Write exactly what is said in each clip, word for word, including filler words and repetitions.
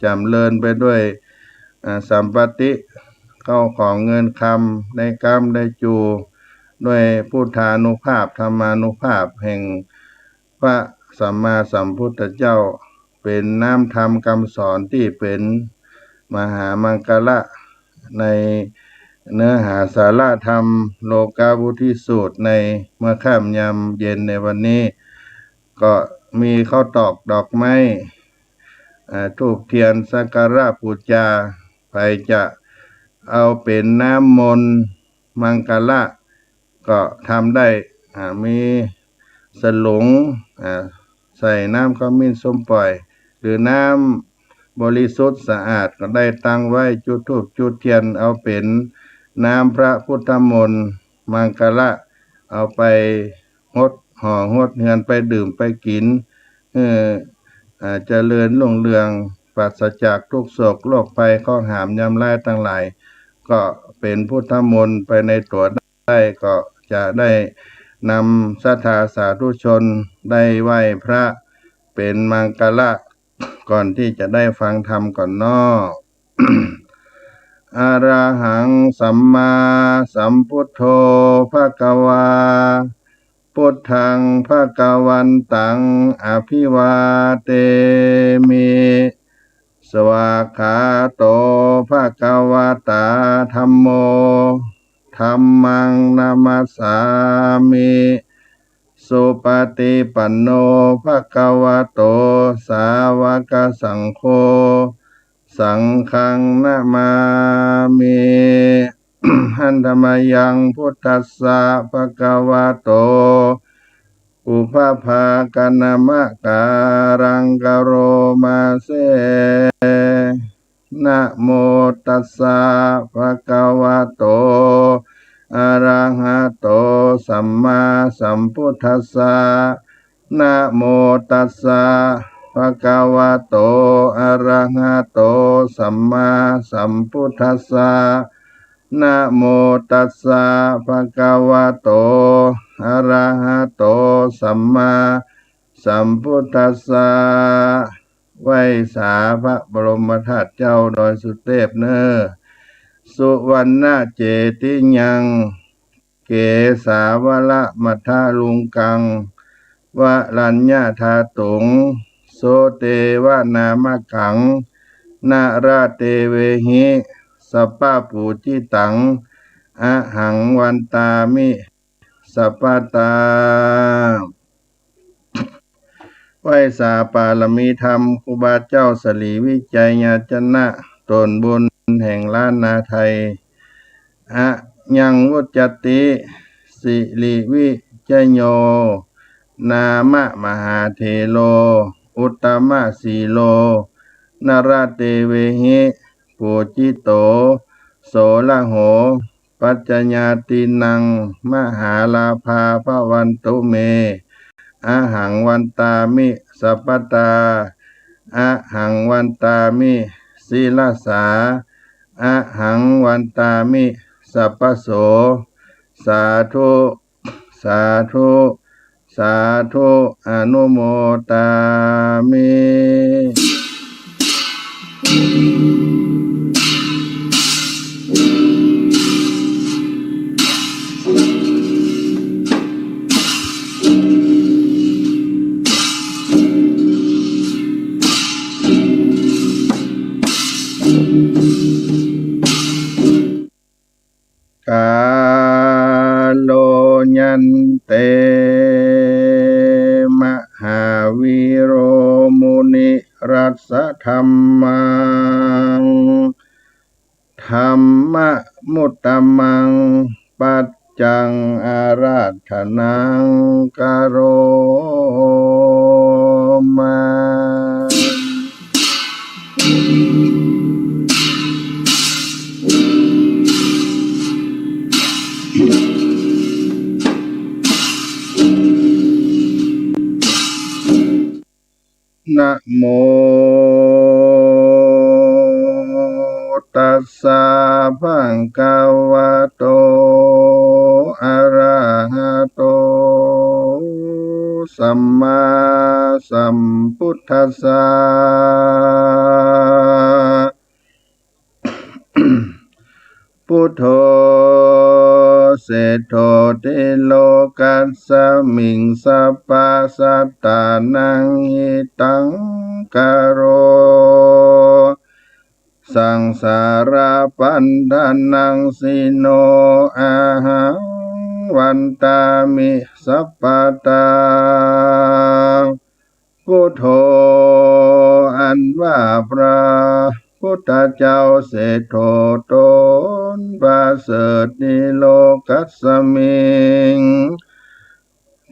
จ๋ำเริญไปด้วย อ่า สัมปติ เข้าของเงินคำ ได้ก๊ำได้จู ด้วยพุทธานุภาพ ธรรมานุภาพ แห่งพระสัมมาสัมพุทธเจ้า เป๋นน้ำธรรมกำสอนตี้เป๋นมหามังคละ ในเนื้อหาสาระธรรมโลกาวุทิสูตร ในเมื่อค่ำยามเย็นในวันนี้ ก็มีข้าวตอกดอกไม้ อ่า ธูปเทียนสักการะปู๋จา ใผจะเอาเป๋นน้ำมนต์มังคละ ก็ทำได้ อ่า มีสลุง อ่า ใส่น้ำขมิ้นส้มป่อย หรือน้ำบริสุทธิ์สะอาดก็ได้ ตั้งไว้ จุดธูปจุดเทียน เอาเป๋นน้ำพระพุทธมนต์มังคละ เอาไปหดห่อหดเฮือน ไปดื่มไปกิ๋น เออ อ่า เจริญรุ่งเรือง ปราศจากทุกข์โศกโรคภัย เคราะห์หามยามร้ายตังหลาย ก็เป๋นพุทธมนต์ไปในตั๋วได้ ก็จะได้นำศรัทธาสาธุชนได้ไหว้พระเป๋นมังคละ ก่อนตี้จะได้ฟังธรรมก่อนเนาะ อะระหังสัมมาสัมพุทโธ ภะคะวา พุทธัง ภะคะวันตัง อะภิวาเทมิ สวากขาโต ภะคะวะตา ธัมโม ธัมมัง นะมัสสามิ สุปะติปันโน ภะคะวะโต สาวะกะสังโฆ สังฆัง นะมามิ หันธะมะยัง พุทธัสสะ ภะคะวะโต ปุพพะภาคะนะมะกาลัง กะโรมาเส นะโมตัสสะ ภะคะวะโต อะระหะโต สัมมาสัมพุทธัสสะ นะโมตัสสะ ภะคะวะโต อะระหะโต สัมมาสัมพุทธัสสะ นะโมตัสสะ ภะคะวะโต อะระหะโต สัมมาสัมพุทธัสสะ ไหว้สาพระบรมธาตุเจ้าดอยสุเตพเน่อ สุวัณณะเจติยัง เกสาวละมัทธะลุงกัง วะรัญญะธาตุง โสเตวะนามะกัง นะระเตเวหิ สัพพะปูจิตัง อะหังวันตามิ สัพพะตา ไหว้สาปารมีธรรมครูบาเจ้าสรีวิชัยญาจนะ ต้นบุญแห่งล้านนาไทย อะยังวุจจติ สิริวิชโย นามะมหาเถโร อุตตมะสีโล นะระเตเวหิ ปูจิโต โสระโห ปัจจญาตินัง มหาลาภาภะวันตุเม อะหังวันตามิ สัพพะตา อะหังวันตามิ ศิรสา อะหังวันตามิ สัพพะโส สาธุ สาธุ สาธุ อนุโมทามิ กาโลยันเต มหาวีโร มุนิรัสสะธัมมัง ธัมมะมุตตมัง ปัจจังอาราธนัง กะโรมา นะโมตัสสะ ภะคะวะโต อะระหะโต สัมมา สัมพุทธัสสะ พุทโธ เศรษโฐ ติโลกัสสมิง สัพพะสัตตานัง หิตังกะโร สังสารปันธานัง สิโน อะหัง วันตามิ สัพพะทา พุทโธ อันว่าพระพุทธเจ้าเศรษโฐต๋นประเสริฐ ติโลกัสสมิง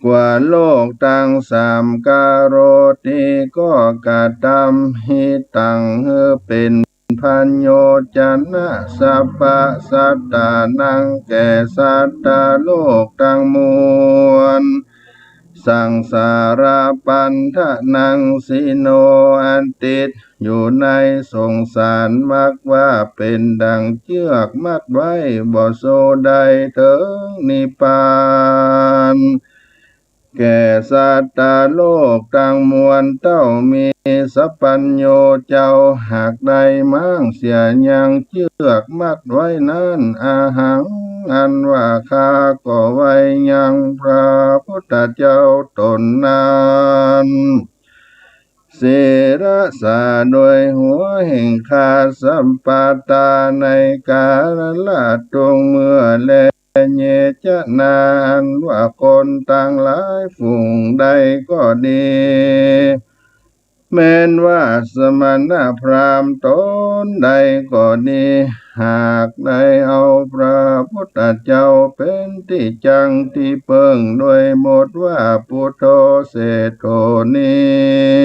กว่าโลกตังสาม กะโรติ ก็กระทำ หิตัง หื้อเป๋นประโยชน์ จะนะ สัพพะสัตตานัง แก่สัตตโลกตังมวล สังสารปันธานัง สิโน อันติดอยู่ในสงสารมัก ว่าเป๋นดั่งเจื้อกมัดไว้ บ่โซได้เถิงนิพพาน แก่สัตตโลกตังมวลเต้า มีสัพพัญญูเจ้า หากได้ม้างเสียยังเจื้อกมัดไว้นั้น อะหัง อันว่าข้าก็ไว้ยังพระพุทธเจ้าต๋นนั้น ศิรสา โดยหัวแห่งข้า สัพพะทา ในกาละละตุง เมื่อแล เย จะนา อันว่าคนตังหลายฝูงใดก็ดี แม้นว่าสมณพราหมณ์ต๋นใดก็ดี หากได้เอาพระพุทธเจ้าเป๋นตี้จั้งตี้เปิ้ง โดยบทว่า พุทโธ เศรษโฐ นี้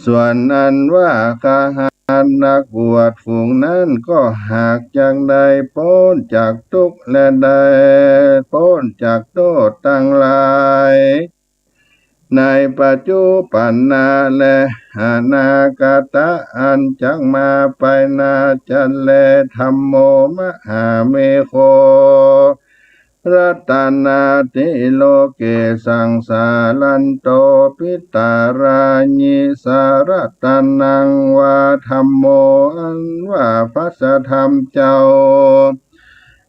ส่วนอันว่าคฤหัสถ์นักบวชฝูงนั้น ก็หากจักได้ป๊นจากตุ๊กข์ และได้ป๊นจากโต้ษตังหลาย ในปัจจุบันนะ และอนาคตะอันจักมาไปหน้า จะแล ธัมโม มหาเมโข รัตนา ติโลเก สังสารันโต ปิตาราญิ สะ รัตนัง วา ธัมโม อันว่าพระสัทธรรมเจ้า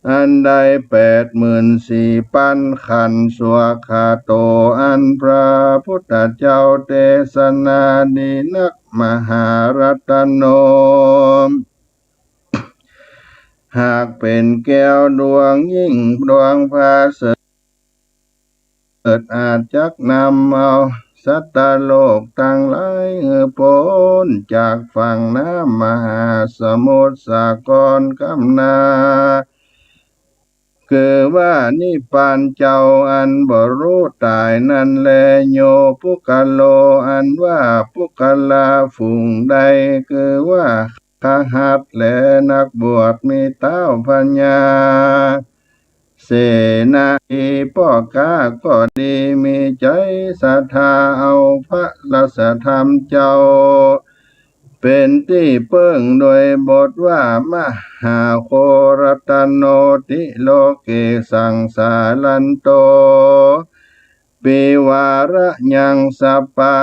อันได้แปดหมื่นสี่ปันขันธ์ สวากขาโต อันพระพุทธเจ้าเตสนาดีนัก มหารัตโน หากเป๋นแก้วดวงยิ่งดวงประเสริฐ อาจจักนำเอาสัตตโลกตังหลายหื้อป๊นจากฝั่งน้ำมหาสมุทรสาครกำนา คือว่านิพพานเจ้าอันบ่รู้ต๋ายนั้นแล โย ปุคคโล อันว่าปุคคละฝูงใด คือว่าคฤหัสถ์แล นักบวชมีเต๊าพญาเสนาบดี ป้อก๊าก็ดี มีใจ๋ศรัทธาเอาพระสัทธรรมเจ้า เป๋นตี้เปิ้ง โดยบทว่า มหาโข รัตโน ติโลเก สังสารันโต ปิวาระยัง สัพพะ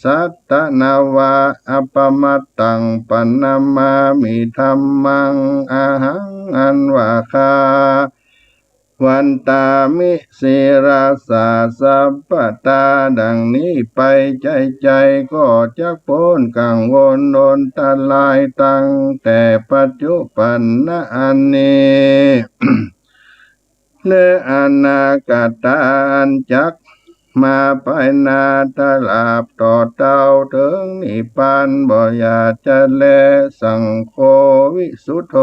สัตตานัง วา อัปปมัตตัง ปะนะมามิ ธัมมัง อะหัง อันว่าข้า วันตามิ ศิรสา สัพพะทา ดังนี้ไป ใจ๋ๆ ก็จักป๊นกังวลอันตราย ตั้งแต่ปัจจุบันนะอันนี้ และอนาคตะอันจักมาไปหน้า ตราบต่อเต้าเถิงนิพพานบ่อย่าจะแล สังโฆ วิสุทโธ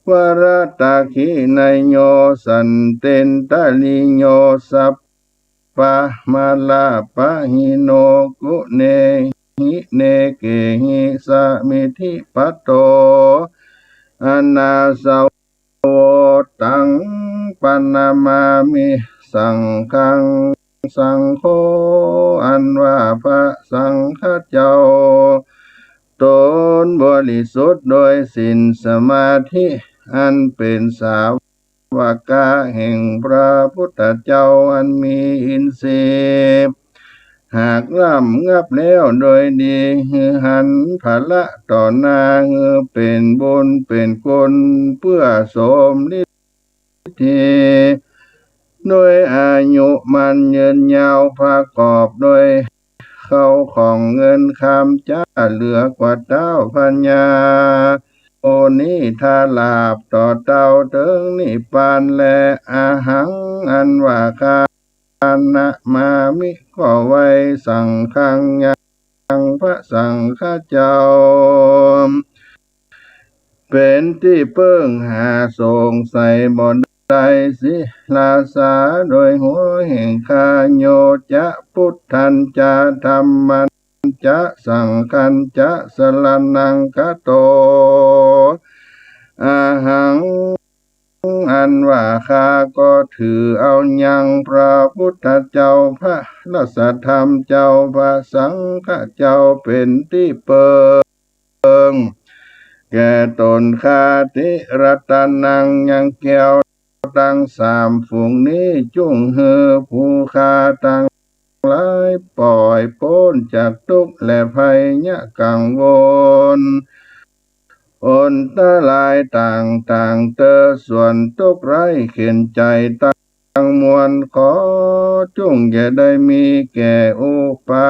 วรทักขิเณยโย สันตินทริโย สัพพะมะลาปะหิโน กุเณหิ เณเกหิ สะมิทธิปัตโต อนาสวะ โว ตัง ปะนะมามิ สังฆัง สังโฆ อันว่าพระสังฆเจ้า ต๋นบริสุทธิ์โดยศีลสมาธิ อันเป๋นสาวกะแห่งพระพุทธเจ้าอันมีอินทรีย์ หากร่ำงับแล้วโดยดี หื้อหันผละต่อหน้า หื้อเป๋นบุญเป๋นกุล เปื้อสมฤทธี โดยอายุมั่นยืนยาว ประกอบโดย เข้าของเงินคำ จะเหลือกว่าเต้าพญา โอนี้ถ้าลาบต่อเต้าเถิงนิพพานแล อะหัง อันว่าข้า นะมามิ ก็ไหว้ สังฆัง ยังพระสังฆเจ้า เป๋นตี้เปิ้งหาสงสัยบ่ได้ ศิลาสา โดยหัวแห่งข้า โยจะ พุทธัญจะ ธัมมัญจะ สังฆัญจะ สรณังคโต อะหัง อันว่าข้าก็ถือเอายังพระพุทธเจ้า พระรัตนธรรมเจ้า พระสังฆเจ้าเป๋นตี้เปิ้งแก่ตนข้า ติรัตนัง ยังแก้วตังสามฝูงนี้ จุ่งหื้อผู้ข้าตังหลายป่อยป๊นจากตุ๊กข์และภัยยะกังวล อันตรายต่างๆ เตียว ส่วนตุ๊กข์ไร้เข็ญใจ๋ตังมวล ขอจุ่งอย่าได้มีแก่อุปา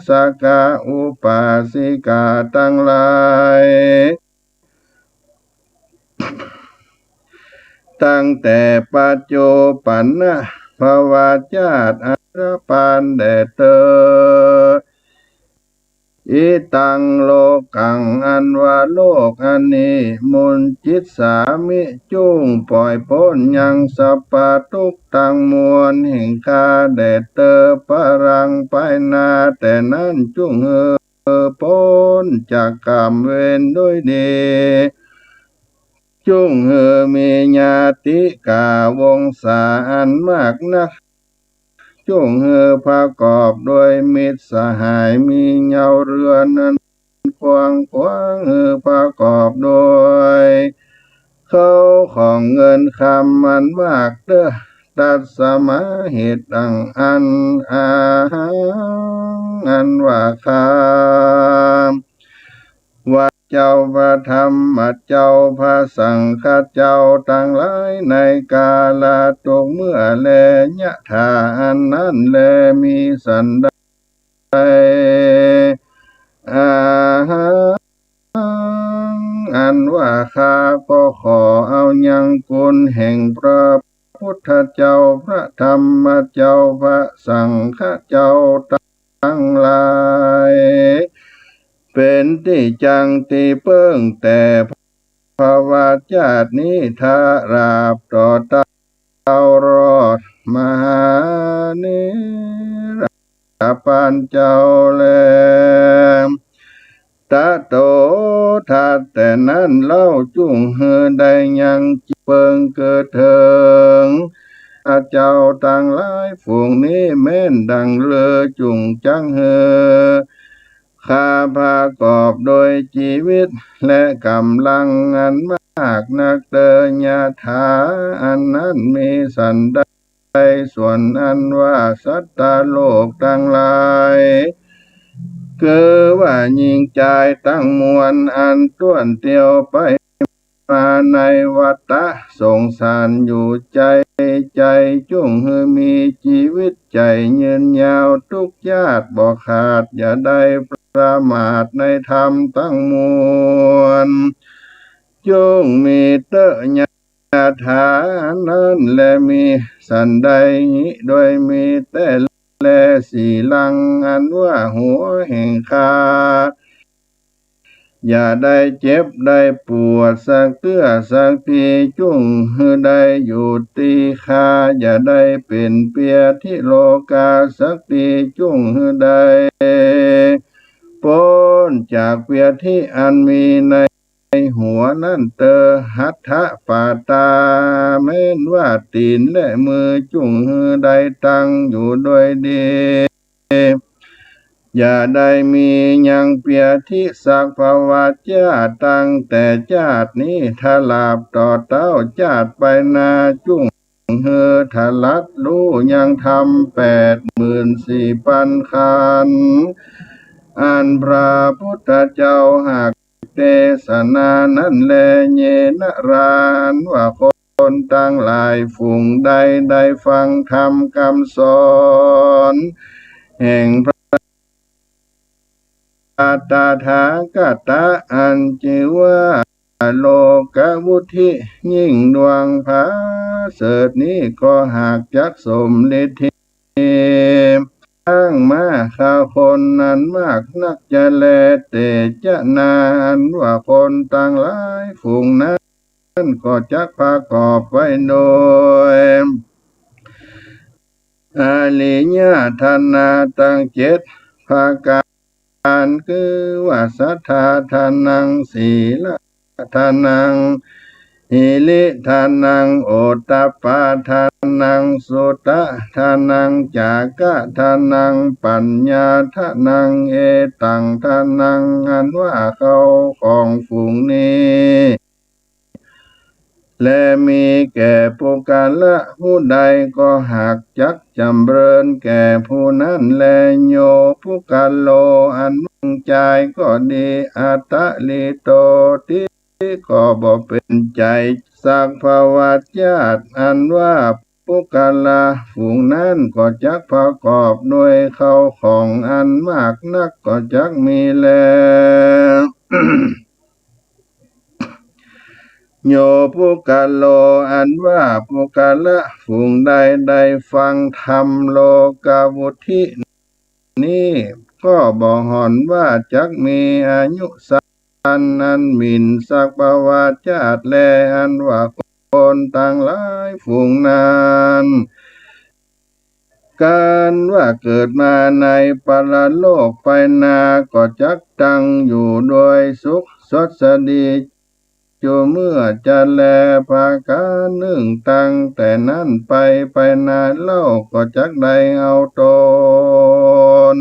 สกะอุปาสิกาตังหลาย ตั้งแต่ปัจจุบันนะภวชาติอันปานแดดเตียว อิตังโลกัง อันว่าโลกอันนี้ มุญจิสสามิ จุ่งป่อยป๊นยังสัพพะตุ๊กข์ตังมวลแห่งข้าแดดเตียว ปรัง ไปหน้าแต่นั้น จุ่งหื้อป๊นจากก๋รรมเวรโดยดี จุ่งหื้อมีญาติกาวงศาอันมากนัก จุ่งหื้อประกอบโดยมิตรสหาย มีเย้าเรือนอันกว้างขวาง หื้อประกอบโดยเข้าของเงินคำอันมากเตียว ตัสมา เหตุดังอั้น อะหัง อันว่าข้า พระเจ้า พระธรรมเจ้า พระสังฆเจ้าตังหลาย ในกาละทุกเมื่อแล ยะถา อันนั้นแล มีสันใด อะหัง อันว่าข้าก็ขอเอายังคุณแห่งพระพุทธเจ้า พระธรรมเจ้า พระสังฆเจ้าตังหลาย เป๋นตี้จั้งตี้เปิ้งแต่ภวชาตินี้ ถ้าลาบต่อเต้า รอดมหานิรปานเจ้าแล ตโต ถัดแต่นั้นเล่า จุ่งหื้อได้ยังจิตเปิ้งเกิดเถิง พระเจ้าตังหลายฝูงนี้ แม้นดังลือ จุ่งจักหื้อข้าประกอบโดยจีวิต และก๋ำลังอันมากนักเตียว ยะถา อันนั้นมีสันใด ส่วนอันว่าสัตว์โลกตังหลาย คือว่าญิงจายตังมวล อันต้วนเตียวไปมาในวัฏฏะสงสารอยู่ใจ๋ใจ๋ จุ่งหื้อมีจีวิตใจ๋ยืนยาว ทุกชาติบ่ขาด อย่าได้ประมาทในธรรมตังมวล จุ่งมีเต๊อะ ยะถา นั้นแล มีสันใด หิ โดยมีแต๊แล สีลัง อันว่าหัวแห่งข้า อย่าได้เจ็บได้ปวดสักเตื้อสักที จุ่งหื้อได้อยู่ตี้คา อย่าได้เป๋นเปียธิโรคาสักที จุ่งหื้อได้ป๊นจากเปียธิอันมีใน ในหัวนั้นเต๊อะ หัตถปาตา แม้นว่าตี๋นและมือ จุ่งหื้อได้ตั้งอยู่โดยดี อย่าได้มียังเปียธิสักภวชาติ ตั้งแต่ชาตินี้ ถ้าลาบต่อเต้า ชาติไปหน้า จุ่ง หื้อถลัดฮู้ยังธรรมแปดหมื่นสี่ปันขันธ์ อันพระพุทธเจ้าหากเตสนานั้นแล เยนะรา อันว่าคนตังหลายฝูงใดได้ฟังธรรมกำสอนแห่งพระ ตถาคตะ อันจื้อว่าโลกวุทิ ยิ่งดวงผาเสริฐนี้ ก็หากจักสมฤทธิ ตั้งมหาคนนั้นมากนักจะแล เตสนา อันว่าคนตังหลายฝูงนั้นก็จักประกอบไปโดย อริยทนาตังเจ็ดประก๋าน คือว่า สัทธาทานัง สีลทานัง หิริทานัง โอตตัปปาทานัง สุตตะทานัง จาคะทานัง ปัญญาทานัง เอตังทานัง อันว่าข้าวของฝูงนี้ และมีแก่ปุคคละผู้ใด ก็หากจักจ๋ำเริญแก่ผู้นั้นแล โยปุคคโล อันว่าจายก็ดี อะทะลิโตติ ก็บ่เป๋นใจ๋ สักภวชาติ อันว่าปุคคละฝูงนั้นก็จักประกอบโดยข้าวของอันมากนักก็จักมีแล โยปุคคโล อันว่าปุคคละฝูงใดได้ฟังธรรมโลกวุทินี้ ก็บ่หวั่นว่าจักมีอายุสัน อันหมิ่นสักภวชาติแล อันว่าคนตังหลายฝูงนั้น ก๋านว่าเกิดมาในปรโลกไปนา ก็จักตั้งอยู่โดยสุขสดสดี จุเมื่อจะแล ประก๋านนึ่ง ตั้งแต่นั้นไป ไปนาเล่าก็จักได้เอาตน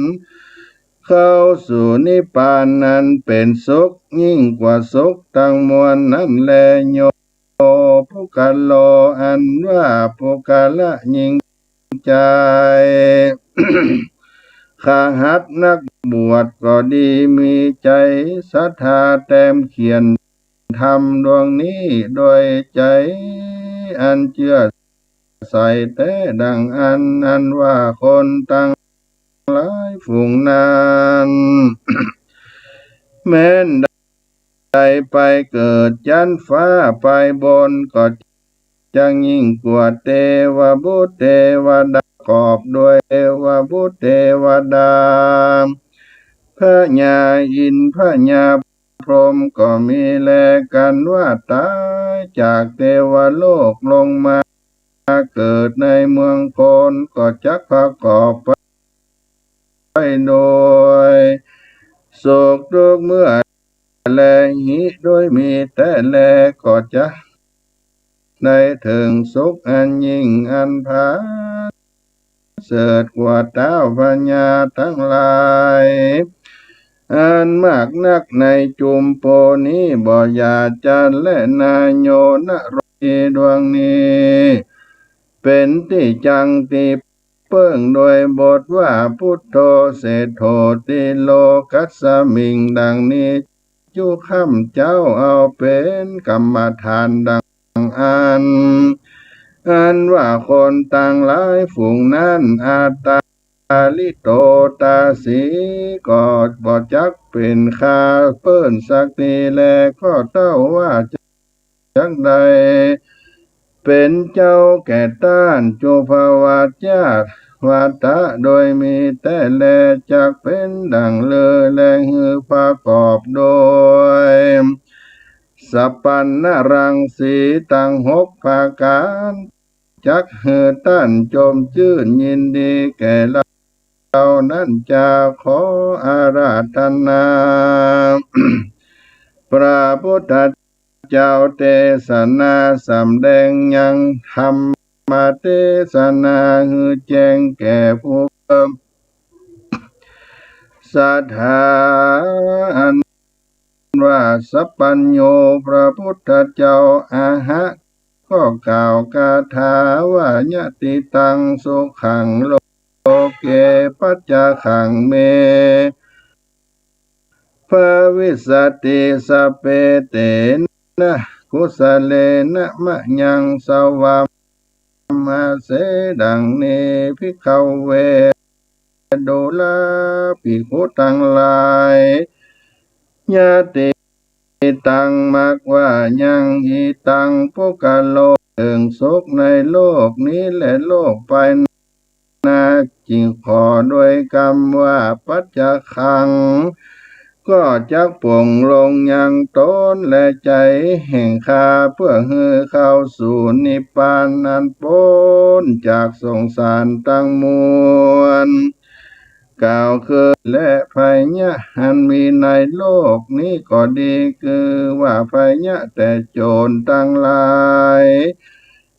เข้าสู่นิพพานอันเป๋นสุขยิ่งกว่าสุขตังมวลนั้นแล โยปุคคโล อันว่าปุคคละหญิงจาย คหัตถ์นักบวชก็ดี มีใจ๋ศรัทธาแตมเขียนธรรมดวงนี้ โดยใจ๋อันเจื้อใส่แต๊ดังอั้น อันว่าคนตังหลายฝูงนั้น แม้นได้ไปเกิดจั๊นฟ้าไปบน ก็จักยิ่งกว่าเตวบุตรเตวดา ประกอบโดยเตวบุตรเตวดา พญาอินทร์พญาพรหมก็มีแล กั๋นว่าต๋ายจากเตวโลกลงมาเกิดในเมืองคน ก็จักประกอบไปโดยสุขทุกเมื่อแล หิโดยมีแต๊แล ก็จักได้เถิงสุขอันยิ่งอันผาเสริฐกว่าต๊าวพญาตังหลาย อันมากนักในจุมปูนี้บ่อย่าจันแลนา โยนะโร ดวงนี้เป๋นตี้จั้งตี้เปิ้งโดยบทว่า พุทโธเศรษฐโถติโลกัสมิง ดังนี้ จุข้าพเจ้าเอาเป๋นกรรมฐานดังอั้น อันว่าคนตังหลายฝูงนั้น อะทะลิโตตาสี ก็บ่จักเป๋นข้าเปิ้นสักทีแล ก็เต้าว่าจักได้เป๋นเจ้าแก่ต้าน จุภวชาติ วัตตะ โดยมีแต๊แล จักเป๋นดั่งลือแล หื้อประกอบโดยสัพพัญญรังสีตังหกประก๋าน จักหื้อต้านจมจื้นยินดีแก่เฮานั้นจา ขออาราธนา พระพุทธเจ้าเตสนาสำแดงยังธรรมเตสนาหื้อแจ้งแก่ผู้ศรัทธา อันว่าสัพพัญญู พระพุทธเจ้า อะหะ ก็กล่าวคาถาว่า ยะติตัง สุขัง โลเก ปัจจาขัง เม ภวิสสติ สัพเพ เตนะ กุสะเลนะ มะยัง สวามาเส ดังนี้ ภิกขะเว ดูราภิกขุตังหลาย ยะติตัง มักว่ายัง อิตัง ปุคคะโล เถิงสุขในโลกนี้และโลกไปหน้า จึงขอด้วยกำว่า ปัจจาขัง ก็จักปลงยังตนและใจ๋แห่งข้า เพื่อหื้อเข้าสู่นิพพานอันป๊นจากสงสารตังมวล กล่าวคือ และภัยยะอันมีในโลกนี้ก็ดี คือว่าภัยยะแต่โจรตังหลาย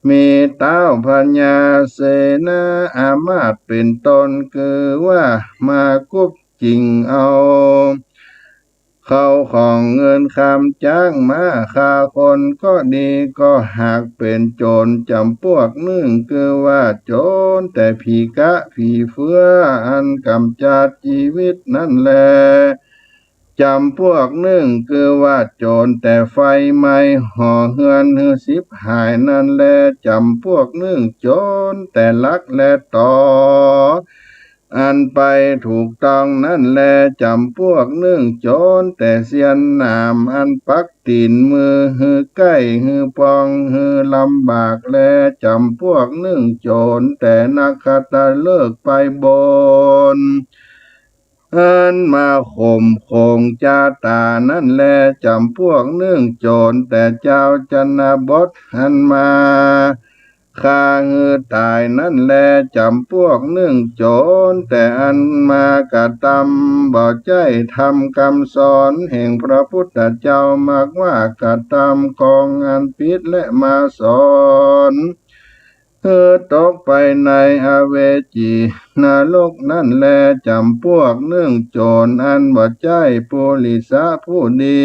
มีต้าวพญาเสนาอามาตย์เป๋นต้น คือว่ามากุ๊บจิ่งเอาเข้าของเงินคำจ๊างม้าฆ่าคนก็ดี ก็หากเป๋นโจรจ๋ำปวกนึ่ง คือว่าโจรแต่ผีก๊ะผีเฟื้ออันก๋ำจัดจีวิตนั้นแล จ๋ำปวกนึ่ง คือว่าโจรแต่ไฟไหม้ห่อเฮือนหื้อฉิบหายนั้นแล จ๋ำปวกนึ่ง โจรแต่ลักและต๋ออันไปถูกต้องนั้นแล จ๋ำปวกนึ่ง โจรแต่เสี้ยนหนามอันปักตี๋นมือหื้อใก้หื้อปองหื้อลำบากแล จ๋ำปวกนึ่ง โจรแต่นักขัตฤกษ์ไปบน อันมาข่มโขงจาต๋านั้นแล จ๋ำปวกนึ่ง โจรแต่จาวชนบทอันมาฆ่าหื้อต๋ายนั้นแล จ๋ำปวกนึ่ง โจรแต่อันมากระตำบ่ใจ้ธรรมกำสอนแห่งพระพุทธเจ้า มักว่ากระตำกองอันผิดและมาสอน หื้อตกไปในอเวจีนรกนั้นแล จ๋ำปวกนึ่ง โจรอันบ่ใจ้ปุริสะผู้ดี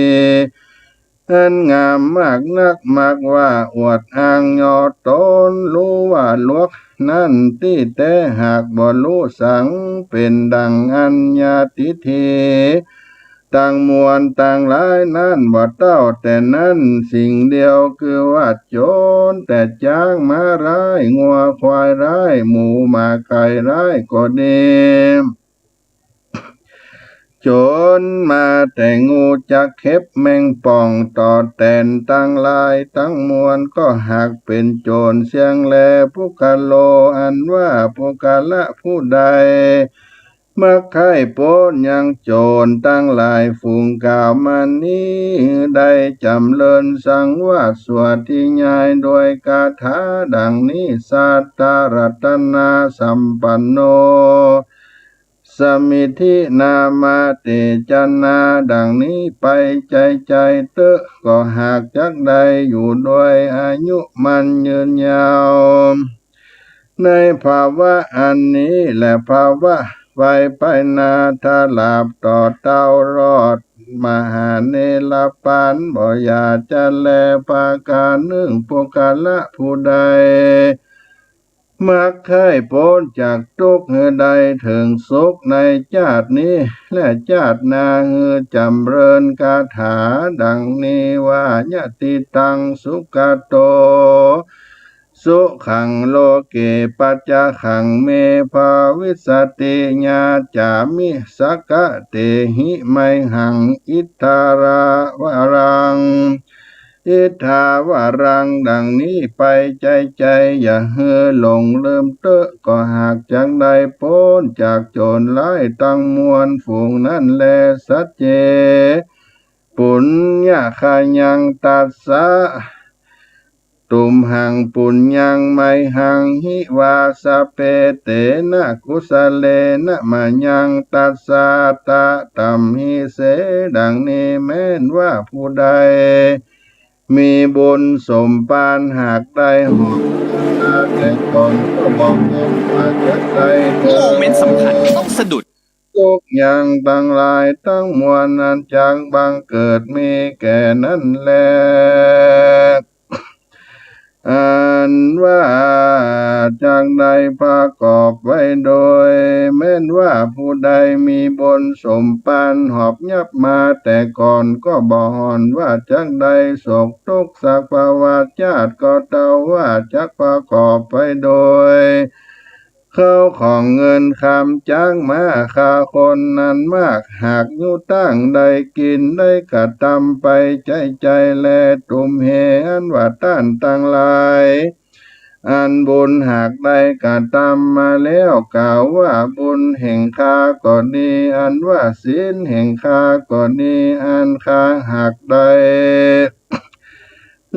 อันงามมากนัก มักว่าอวดอ้างยอต๋น ฮู้ว่าหลวกนั้นตี้แต๊ หากบ่ฮู้สัง เป๋นดั่งอัญญาทิฏฐิ ตังมวลตังหลายนั้นบ่เต้า แต่นั้นสิ่งเดียว คือว่าโจรแต่จ๊างม้าร้าย งัวควายร้าย หมูหมาไก่ร้ายก็ดี โจรมาแต่งูจักเข็บแมงป่อง ต่อแตนตังหลายตังมวล ก็หากเป๋นโจรเสี้ยงแล ปุคคะโล อันว่าปุคคละผู้ใด มักใค่ป๊นยังโจรตังหลายฝูงกล่าวมานี้ ได้จ๋ำเริญสังวาสสวดทิยายด้วยคาถาดั่งนี้ สัตตรัตนาสัมปันโน สมิทธินามาเตจนา ดั่งนี้ไปใจ๋ๆ เต๊อะ ก็หากจักได้อยู่ด้วยอายุมั่นยืนยาว ในภาวะอันนี้และภาวะไปไปหน้า ถ้าหลาบต่อเต้ารอดมหาเนรปาน บ่อย่าจะแลประก๋านนึ่ง ปุคคละผู้ใด มักใค่ป๊นจากตุ๊กข์ หื้อได้เถิงสุขในจาตินี้และจาติหน้า หื้อจ๋ำเริญคาถาดั่งนี้ว่า ยะติตัง สุขะโต สุขัง โลเก ปัจจาขัง เม ภวิสสติ ยาจามิ สักกะเตหิ ไมหัง อิทธาวรัง อิทธาวรัง ดั่งนี้ไปใจ๋ๆ อย่าหื้อหลงลืมเต๊อะ ก็หากจักได้ป๊นจากโจรร้ายตังมวลฝูงนั้นแล สัจเจ ปุญญาคายัง ตัสสะ ตุมหัง ปุญญัง ไมหัง หิ วา สัพเพ เตนะ กุสะเลนะ มะยัง ตัสสะ ตะ ตัมหิ เส ดังนี้ แม้นว่าผู้ใด มีบุญสมปาน หากได้ห้องนาแต่ก่อน ก็บ่แม้นว่าจะได้ โมเมนต์สำคัญต้องสะดุด ทุกข์ยากตังหลายตังมวล อันจักบังเกิดมีแก่นั้นแล อันว่าจักได้ประกอบไว้โดย แม้นว่าผู้ใดมีบุญสมปานหอบยับมาแต่ก่อนก็บ่ห่อนว่าจักได้โศกตุ๊กข์สักประวัติชาติ ก็เต้าว่าจักประกอบไปโดย เข้าของเงินคำจ๊างม้าฆ่าคนนั้นมาก หากอยู่ตั้งได้กิ๋นได้กระตำไปใจ๊ใจ๋แล ตุ้มเหอันว่าต้านตังหลาย อันบุญหากได้กระตำมาแล้ว กล่าวว่าบุญแห่งข้าก็ดี อันว่าศีลแห่งข้าก็ดี อันข้าหากได้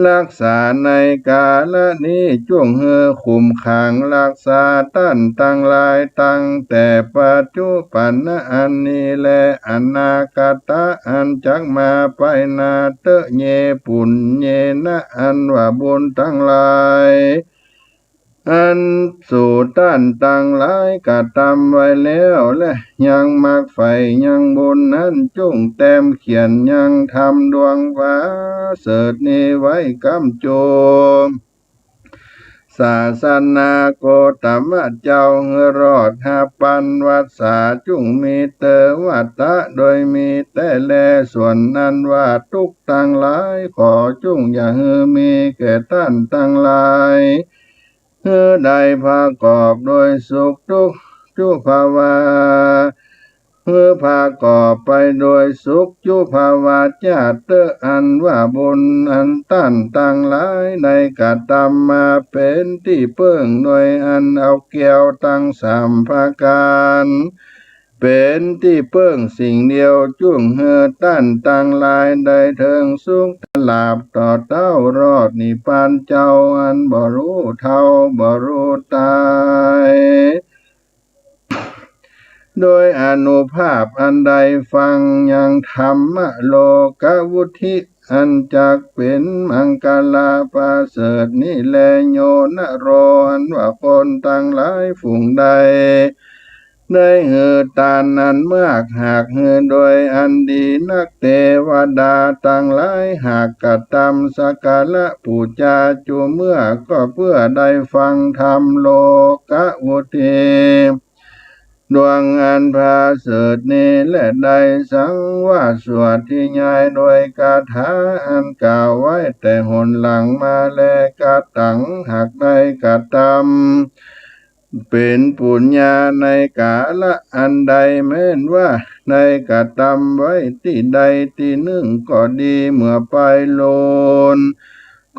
ฮักษาในก๋าละนี้ จุ่งหื้อคุ้มขังฮักษาต้านตังหลาย ตั้งแต่ปัจจุปันนะอันนี้แล อนาคตะอันจักมาไปหน้าเต๊อะ เย ปุญเยนะ อันว่าบุญตังหลาย อันสูต้านตังหลายกระตำไว้แล้ว และยังมักใฝ่ยังบุญนั้น จุ่งแต้มเขียนยังธรรมดวงประเสริฐนี้ไว้กำจุม ศาสนาโคตมะเจ้าหื้อรอดห้าปันวรรษา จุ่งมีเตอะวัตตะโดยมีแต๊แล ส่วนอันว่าตุ๊กข์ตังหลาย ขอจุ่งอย่าหื้อมีแก่ต้านตังหลาย หื้อได้ประกอบโดยสุขตุ๊กข์จุภาวา หื้อประกอบไปโดยสุขจุภาวาชาติเต๊อะ อันว่าบุญอันต้านตังหลายได้กระตำมาเป๋นตี้เปิ้ง โดยอันเอาแก้วตังสามประก๋าน เป๋นตี้เปิ้งสิ่งเดียว จุ่งหื้อต้านตังหลายได้เถิงสุขตลาดต่อเต้ารอดนิพพานเจ้า อันบ่ฮู้เฒ่าบ่ฮู้ต๋าย โดยอานุภาพอันได้ฟังยังธรรมโลกวุทิ อันจักเป๋นมังคละประเสริฐนี้แล โยนะโร อันว่าคนตังหลายฝูงใด ได้หื้อตานอันมาก หากหื้อโดยอันดีนัก เตวดาตังหลายหากกระตำสักการะปู๋จาจุเมื่อ ก็เปื้อได้ฟังธรรมโลกวุทิ ดวงอันประเสริฐนี้แล ได้สังวาสสวดทิยายโดยคาถาอันกล่าวไว้แต่หนหลังมาแล กะตังหากได้กระตำ เป๋นปุญญาในก๋าละอันใด แม้นว่าได้กระตำไว้ตี้ใดตี้นึ่งก็ดี เมื่อไปลูน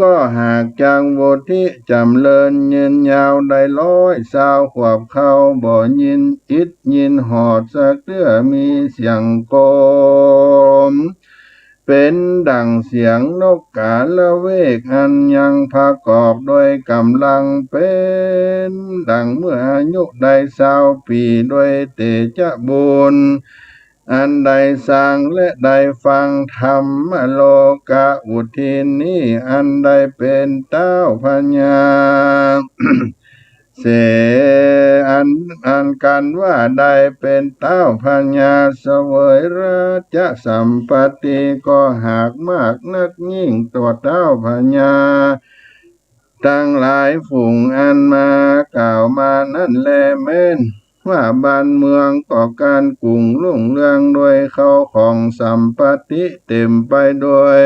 ก็หากจักวุทิจ๋ำเริญยืนยาวได้ร้อยซาวขวบ เขาบ่ยินอิดยินหอดสักเตื้อ มีเสียงโกม เป๋นดั่งเสียงนกกาละเวก อันยังประกอบโดยก๋ำลังเป๋นดั่งเมื่ออายุได้ซาวปี๋ โดยเตจะบุญอันได้สร้างและได้ฟังธรรมโลกะอุทินนี้ อันได้เป๋นเต้าพญา เส อัน อันกันว่าได้เป๋นเต้าพญาเสวยราชสัมปัตติ ก็หากมากนักยิ่ง ตัวเต้าพญาตังหลายฝูงอันมากล่าวมานั้นแล แม้นว่าบ้านเมืองก็ก้านกุ่งรุ่งเรืองโดยเข้าของสัมปัตติเต๋มไปโดย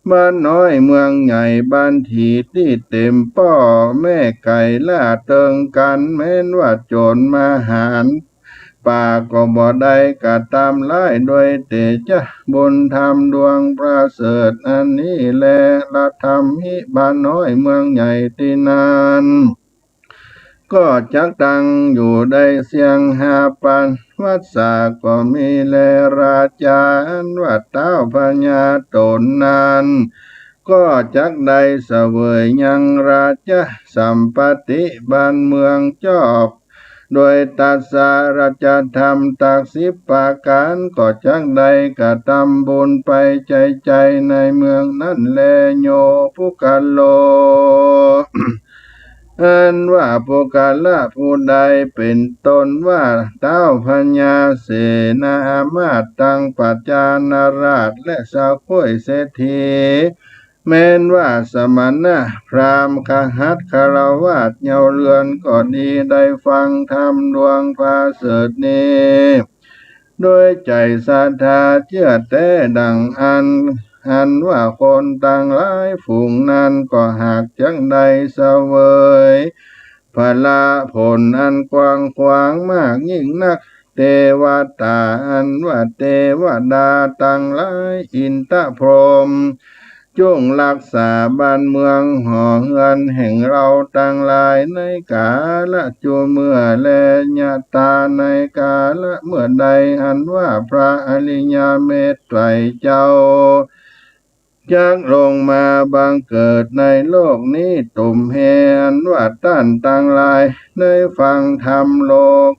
บ้านน้อยเมืองใหญ่บ้านถีตี้เต๋มป้อแม่ไก่ล่าเติงกั๋น แม้นว่าโจ๋รมาหารป่าก็บ่ได้กระตำร้าย โดยเตจะบุญธรรมดวงประเสริฐอันนี้แล ละธรรมฮิบ้านน้อยเมืองใหญ่ตี้นั้น ก็จักตั้งอยู่ได้เสี้ยงห้าปันวรรษาก็มีแล ราชาอันว่าเต้าพญาต๋นนั้น ก็จักได้เสวยยังราชสัมปัตติบ้านเมืองจอบ โดยตัสสะราชธรรมตักสิบประก๋าน ก็จักได้กระตำบุญไปใจ๋ๆ ในเมืองนั้นแล โย ปุคคโล อันว่าปุคคละผู้ใดเป๋นต้นว่าเต้าพญาเสนาอามาตย์ตังปัจจานาราชและสะข้วยเศรษฐี แม้นว่าสมณะพราหมณ์ คฤหัสถ์ ฆราวาส เยาว์เรือนก็ดี ได้ฟังธรรมดวงประเสริฐนี้ ด้วยใจ๋ศรัทธาเจื้อแต๊ดั่งอั้น อันว่าคนตังหลายฝูงนั้น ก็หากจักได้เสวย ผละผลอันกว้างขวางมากยิ่งนัก เตวตา อันว่าเตวดาตังหลาย อินทพรหม จุ่งฮักษาบ้านเมืองหอเฮือนแห่งเฮาตังหลาย ในกาละจุเมื่อแล ยะตา ในกาละเมื่อใด อันว่าพระอริยเมตไตรยเจ้า จักลงมาบังเกิดในโลกนี้ ตุมเห อันว่าต้านตังหลาย ได้ฟังธรรมโล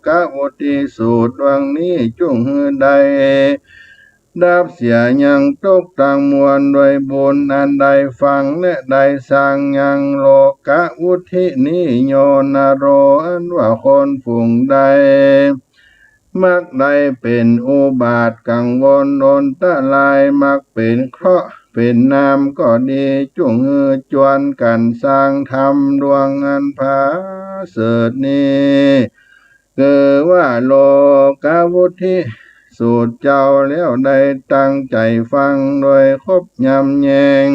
กะวุทิสูตรดวงนี้ จุ่งหื้อได้ดับเสียยังตุ๊กข์ตังมวล ด้วยบุญอันได้ฟังและได้สร้างยังโลกะวุทินี้ โยนโร อันว่าคนฝูงใด มักได้เป๋นอุบาทกังวลอนตราย มักเป๋นเคราะห์เป๋นนามก็ดี จุ่งหื้อจวนกั๋นสร้างธรรมดวงอันประเสริฐนี้ คือว่าโลกะวุทิสูตรเจ้า แล้วได้ตั้งใจ๋ฟังโดยคบยำแยง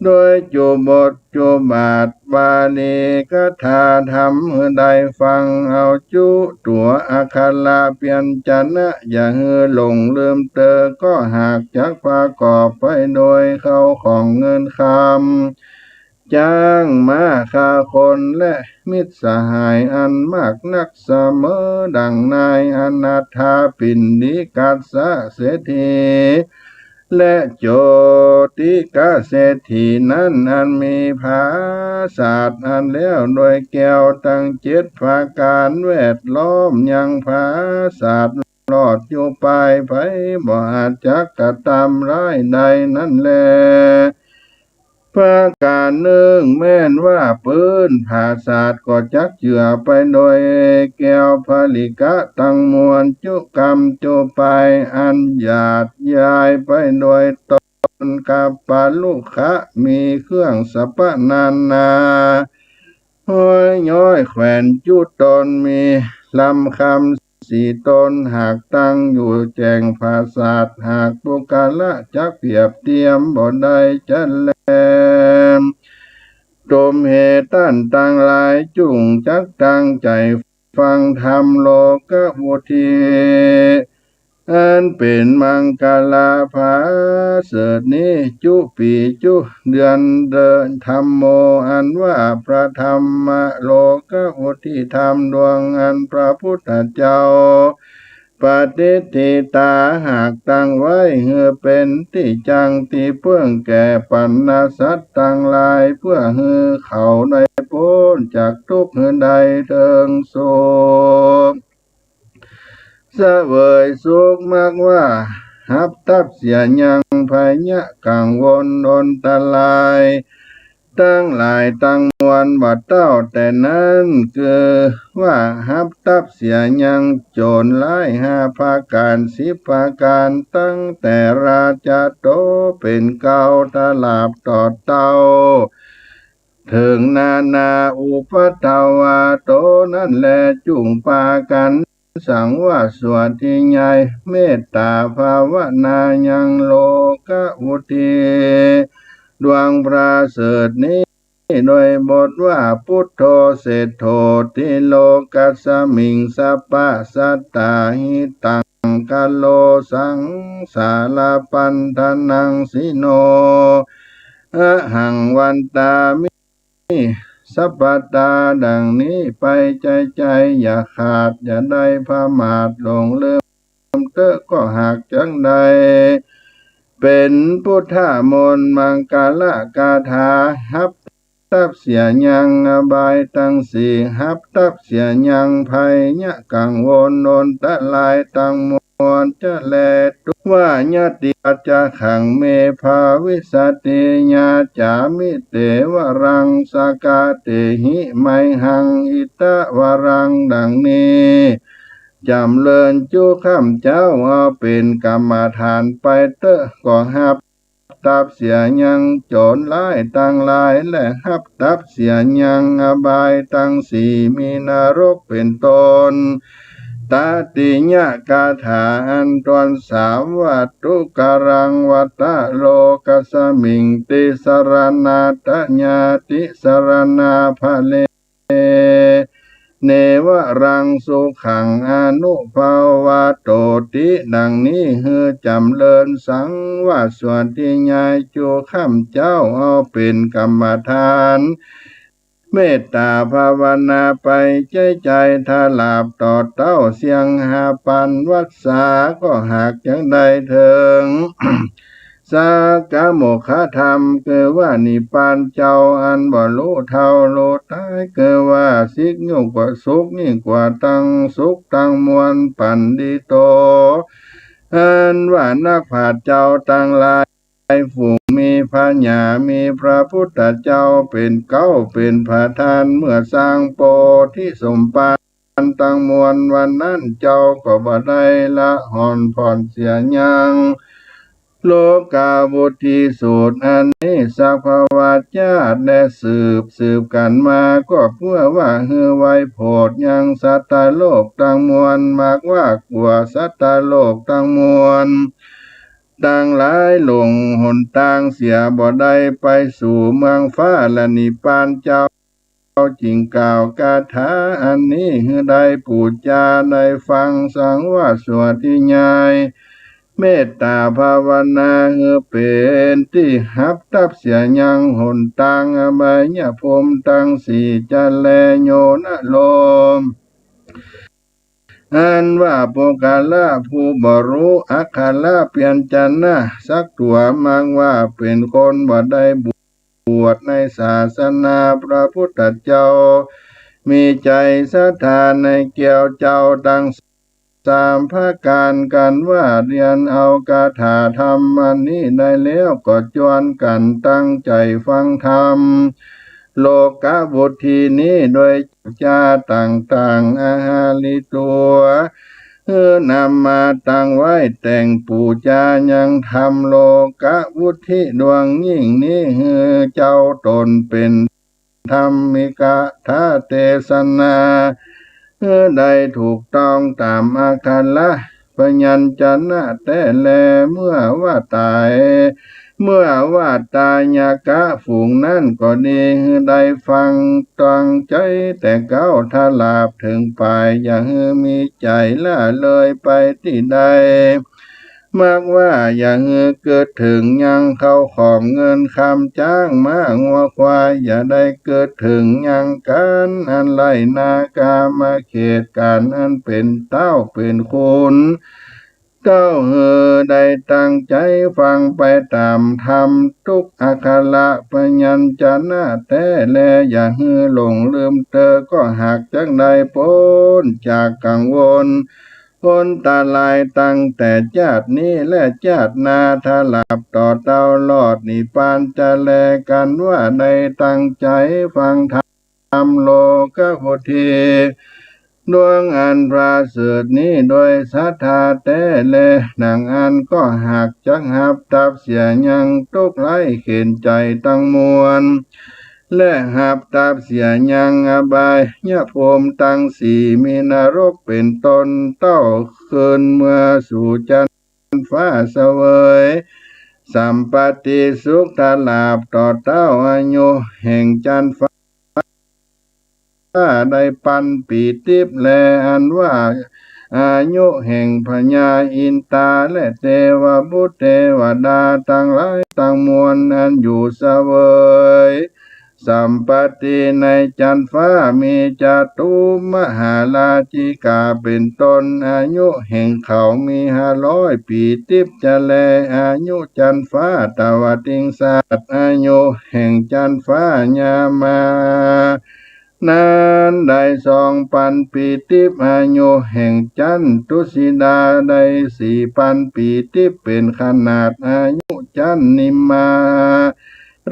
โดยจุบทจุบาทบาลีกถาธรรมหื้อได้ฟังเอา จุตั๋วอักขระพยัญชนะ อย่าหื้อหลงลืมเตอ ก็หากจักประกอบไปโดยเข้าของเงินคำ จ๊างม้า ฆ่าคน และมิตรสหายอันมากนัก เสมอดั่งนายอนาถปิณฑิกัสสะเศรษฐี และโจติกะเศรษฐีนั้น อันมีผาสาทอันแล้วโดยแก้วตังเจ็ดประก๋าน แวดล้อมยังผาสาทรอดอยู่ไป ใผบ่อาจจักกระตำร้ายได้นั้นแล ประก๋านนึ่ง แม้นว่าปื๊นผาสาทก็จักเจือไปโดยแก้วผลิกะตังมวล จุกำจุปายอันหยาดยายไปโดยตน กัปปะลุขะมีเครื่องสรรพนานา ห้อยย้อยแขวนจุตน มีลำคำสี่ตน หากตั้งอยู่แจ่งผาสาท หากปุคคละจักเปรียบเตียมบ่ได้จะแล ตุมเหตุต้านตังหลาย จุ่งจักตั้งใจ๋ฟังธรรมโลกะวุทิ อันเป๋นมังคละประเสริฐนี้ จุปีจุเดือนเดินธัมโม อันว่าพระธัมมะโลกะวุทิธรรมดวงอันพระพุทธเจ้า ปฏิฏฐิตา หากตั้งไว้หื้อเป๋นตี้จั่งตี้เปิ้งแก่บรรดาสัตว์ตังหลาย เปื้อหื้อเขาได้ป๊นจากตุ๊กข์หื้อได้เถิงสุข เสวยสุข มักว่าฮับตับเสียยังภัยยะกังวลอนตรายตังหลายตังมวล บ่เต้าแต่นั้น คือว่าฮับตับเสียยังโจรร้ายห้าประก๋าน สิบประก๋าน ตั้งแต่ราชาโตเป๋นเกล้าตราบตอดเต้า เถิงนานาอุปัทวา โตนั้นแลจุ่งปากั๋นสังวาสวดที่ใหญ่ เมตตาภาวนายังโลกะวุทิ ดวงประเสริฐนี้ โดยบทว่า พุทโธเศรษฐโถ ติโลกัสสมิง สัพพะสัตตา หิตังคโร สังสารปัณฑนังสิโน อะหังวันตามิ สัพพะตา ดั่งนี้ไป ใจ๋ใจ๋อย่าขาด อย่าได้ประมาทหลงลืมเต๊อะ ก็หากจักได้เป๋นพุทธมนต์มังคละคาถา ฮับตับเสียยังอบายตังสี่ ฮับตับเสียยังภัยยะกังวลอนตรายตังมวลจะแล ตุวายะติปัจจคัง เม ภาวิสสติ ยาจามิ เตวะรัง สกาเตหิ ไมหัง อิตวะรัง ดั่งนี้ จ๋ำเริญจุข้าพเจ้าเอาเป๋นกรรมฐานไปเต๊อะ ก็ฮับ ตับเสียยังโจ๋รร้ายตังหลาย และฮับตับเสียยังอบายตังสี่ มีนรกเป๋นต้น ตติยคาถาอันต้น สาม ว่า ทุกรัง วัตโต โลกัสมิง ติสรณา ตะยา ติสรณา พะเล เนวะรัง สุขัง อนุภาวะโตติ ดังนี้ หื้อจ๋ำเริญ สังวาสวัตถิยาย จุข้าพเจ้าเอาเป๋นกรรมฐาน เมตต๋าภาวนาไป ใจ๊ใจ๋ถลาบต่อเต้า เสี้ยงห้าปันวรรษา ก็หากจักได้เถิง สักกะโมกขธรรม คือว่านิพพานเจ้า อันบ่ฮู้เฒ่าฮู้ต๋าย คือว่าสุขยิ่งกว่า สุขยิ่งกว่าตังสุขตังมวล ปัณฑิโต อันว่านักปราชญ์เจ้าตังหลาย ฝูงมีผญา มีพระพุทธเจ้าเป๋นเก๊า เป๋นประธาน เมื่อสร้างโพธิสมภารตังมวล วันนั้นเจ้าก็บ่ได้ละหอนผ่อนเสียยัง โลกาวุตถีสูตรอันนี้สัก เพราะว่าจาติและสืบสืบกั๋นมา ก็เปื้อว่าหื้อไวโผดยังสัตตโลกตังมวล หากว่ากั๋วสัตตโลกตังมวลตังหลายหลงหนตางเสีย บ่ได้ไปสู่เมืองฟ้าและนิพพาน เจ้าจึงกล่าวคาถาอันนี้ หื้อได้ปู๋จาได้ฟัง สังวาสวัตถิยาย เมตต๋าภาวนา หื้อเป๋นตี้ฮับตับเสียยังหนตางอบายภูมิตังสี่ จะแลโยนรก อันว่าปุคคละผู้บ่ฮู้อักขระพยัญชนะสักตั๋ว หากว่าเป๋นคนบ่ได้บวชในศาสนาพระพุทธเจ้า มีใจ๋ศรัทธาในแก้วเจ้าตังสามประก๋าน กันว่าเฮียนเอาคาถาธรรมอันนี้ได้แล้ว ก็จวนกั๋นตั้งใจ๋ฟังธรรม โลกาวุตถีนี้โดยจาต่างๆ อาหาริตั๋ว หื้อนำมาตั้งไว้แต่งปู๋จายังธรรมโลกาวุตถีดวงยิ่งนี้ หื้อเจ้าต๋นเป๋นธรรมิกถาเตสนา หื้อได้ถูกต้องต๋ามอักขระพยัญชนะแต๊แล เมื่อว่าต๋าย เมื่อว่าตายกะฝูงนั้นก็ดี หื้อได้ฟังตั้งใจ๋แต่เก๊าถลาบเถิงป๋าย อย่าหื้อมีใจ๋ละเลยไปตี้ใด หากว่าอย่าหื้อกึ๊ดเถิงยังเข้าของเงินคำจ๊างม้างัวควาย อย่าได้กึ๊ดเถิงยังก๋านอันไร้นา กามาเขต ก๋านอันเป๋นเต้าเป๋นขุน เต้าหื้อได้ตั้งใจ๋ฟังไปต๋ามธรรมทุกอักขระพยัญชนะแต๊แล อย่าหื้อหลงลืมเตอ ก็หากจักได้ป๊นจากกังวลอันตรายตั้งแต่จาตินี้และจาติหน้า ถลาบต่อเต้ารอดนิพพานจะแล กันว่าได้ตั้งใจ๋ฟังธรรม ธรรมโลกาวุตถีดวงอันประเสริฐนี้โดยศรัทธาแต๊แล ดังอั้นก็หากจักฮับตับเสียยังตุ๊กข์ไร้เข็ญใจ๋ตังมวล และฮับตับเสียยังอบายภูมิตังสี่ มีนรกเป๋นต้น เต้าคืนเมือสู่จั๊นฟ้าเสวยสัมปัตติสุข ถลาบต่อเต้าอายุแห่งจั๊นฟ้า ได้ปันปี๋ติ๊บแล อันว่าอายุแห่งพญาอินตาและเตวบุตรเตวดาตังหลายตังมวล อันอยู่เสวยสัมปัตติในจั๊นฟ้า มีจตุมหาราชิกาเป๋นต้น อายุแห่งเขามีห้าร้อยปี๋ติ๊บ จะแลอายุจั๊นฟ้าตวติงสัตว์ อายุแห่งจั๊นฟ้ายามา นั้นได้สองปันปี๋ติ๊บ อายุแห่งจั๊นทุสิดาได้สี่ปันปี๋ติ๊บ เป๋นขนาดอายุจั๊นนิมมา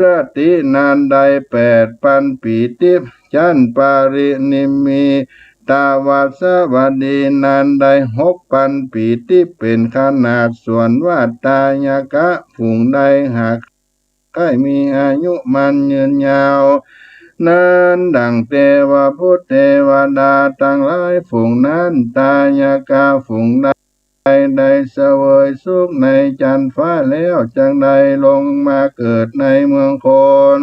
รติ นั้นได้แปดปันปี๋ติ๊บ จั๊นปรินิมมิต ตวัสสวดี นั้นได้หกปันปี ตี้เป๋นขนาดส่วน ว่าตายกะฝูงใดหากใค่มีอายุมั่นยืนยาว นั้นดั่งเตวบุตรเตวดาตังหลายฝูงนั้น ตายกะฝูงใด ได้เสวยสุขในจั๊นฟ้าแล้ว จักได้ลงมาเกิดในเมืองคน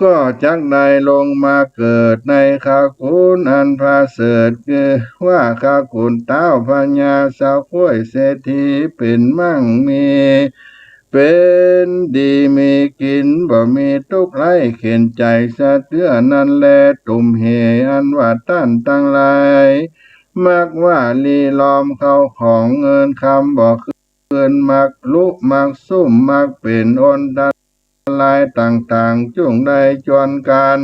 ก็จักได้ลงมาเกิดในขกุลอันประเสริฐ คือว่าขกุลเต๊าพญาเศร้าก๊วยเศรษฐี เป๋นมั่งมี เป๋นดีมีกิ๋น บ่มีตุ๊กข์ไร้เข็ญใจ๋สะเตื้อนั้นแล ตุ่มเหตุอันว่าต้านตังหลาย มักว่าลี้ลอมเข้าของเงินคำบ่คืน มักลุมักซุ่ม มักเป๋นอันตรายต่างๆ จุ่งได้จวนกั๋น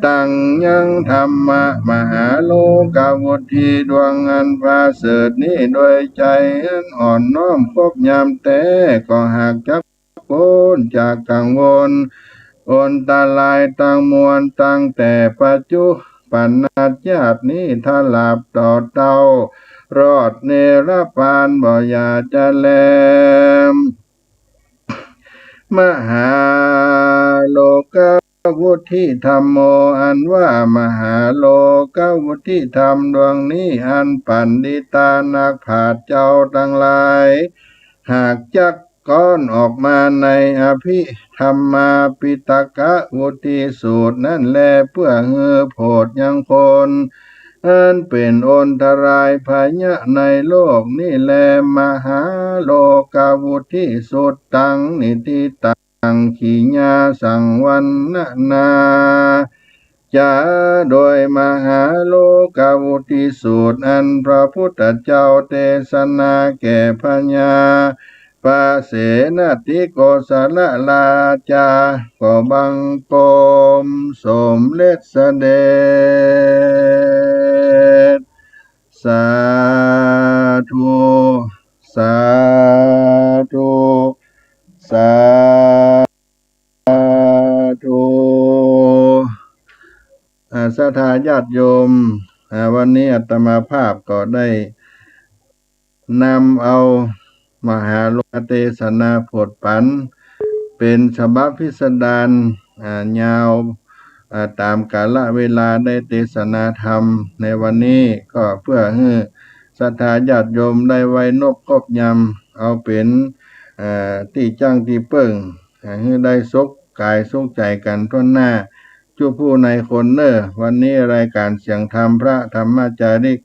ตังยังธรรมะมหาโลกาวุฒี ดวงอันประเสริฐนี้ โดยใจ๋อันอ่อนน้อมครบยำแต๊ ก็หากจักป๊นจากกังวล อันตรายตังมวล ตั้งแต่ปัจจุบันนาชาตินี้ ตราบต่อเต้า รอดนิรปาน บ่อย่าจะแล มหาโลกาวุฒีธัมโม อันว่ามหาโลกาวุฒีธรรมดวงนี้ อันปัณฑิตานักปราชญ์เจ้าตังหลาย หากจักก๊อนออกมาในอภิธรรมาปิฎกะวุฒีสูตรนั้นแล เปื้อหื้อโผดยังคน อันเป๋นอันตรายพยะในโลกนี้แล มหาโลกาวุฒีสุตตัง นิฏฐิตัง ขีญาสังวัณณนา จา โดยมหาโลกาวุฒีสูตร อันพระพุทธเจ้าเตสนาแก่พญา ปเสนทิโกศลราชา ก็บังคมสมเร็จเสด็จ สาธุ สาธุ สาธุ อ่า ศรัทธาญาติโยม อ่า วันนี้อาตมาภาพก็ได้ นำเอามหาโลกาเตสนาโผดปั๋น เป๋นฉบับพิสดาร อ่า ยาว อ่า ต๋ามกาละเวลาได้เตสนาธรรมในวันนี้ ก็เปื้อหื้อศรัทธาญาติโยมได้ไว้นบครบยำ เอาเป๋น อ่า ตี้จั้งตี้เปิ้ง อ่า หื้อได้สุขกายสุขใจ๋กั๋นถ้วนหน้า จุผู้ในคนเน่อ วันนี้รายก๋านเสียงธรรมพระธรรมจาริก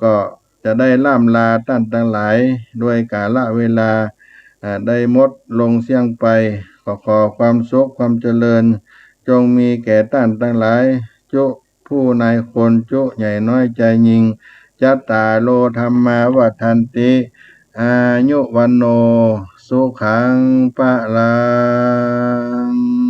ก็จะได้ล่ำลาต้านตังหลาย ด้วยกาละเวลา อ่า ได้หมดลงเสี้ยงไป ก็ขอความสุขความเจริญ จงมีแก่ต้านตังหลาย จุผู้ในคน จุใหญ่น้อยจายญิง จัตตาโร ธัมมา วัฑฒันติ อายุ วัณโณ สุขัง พลัง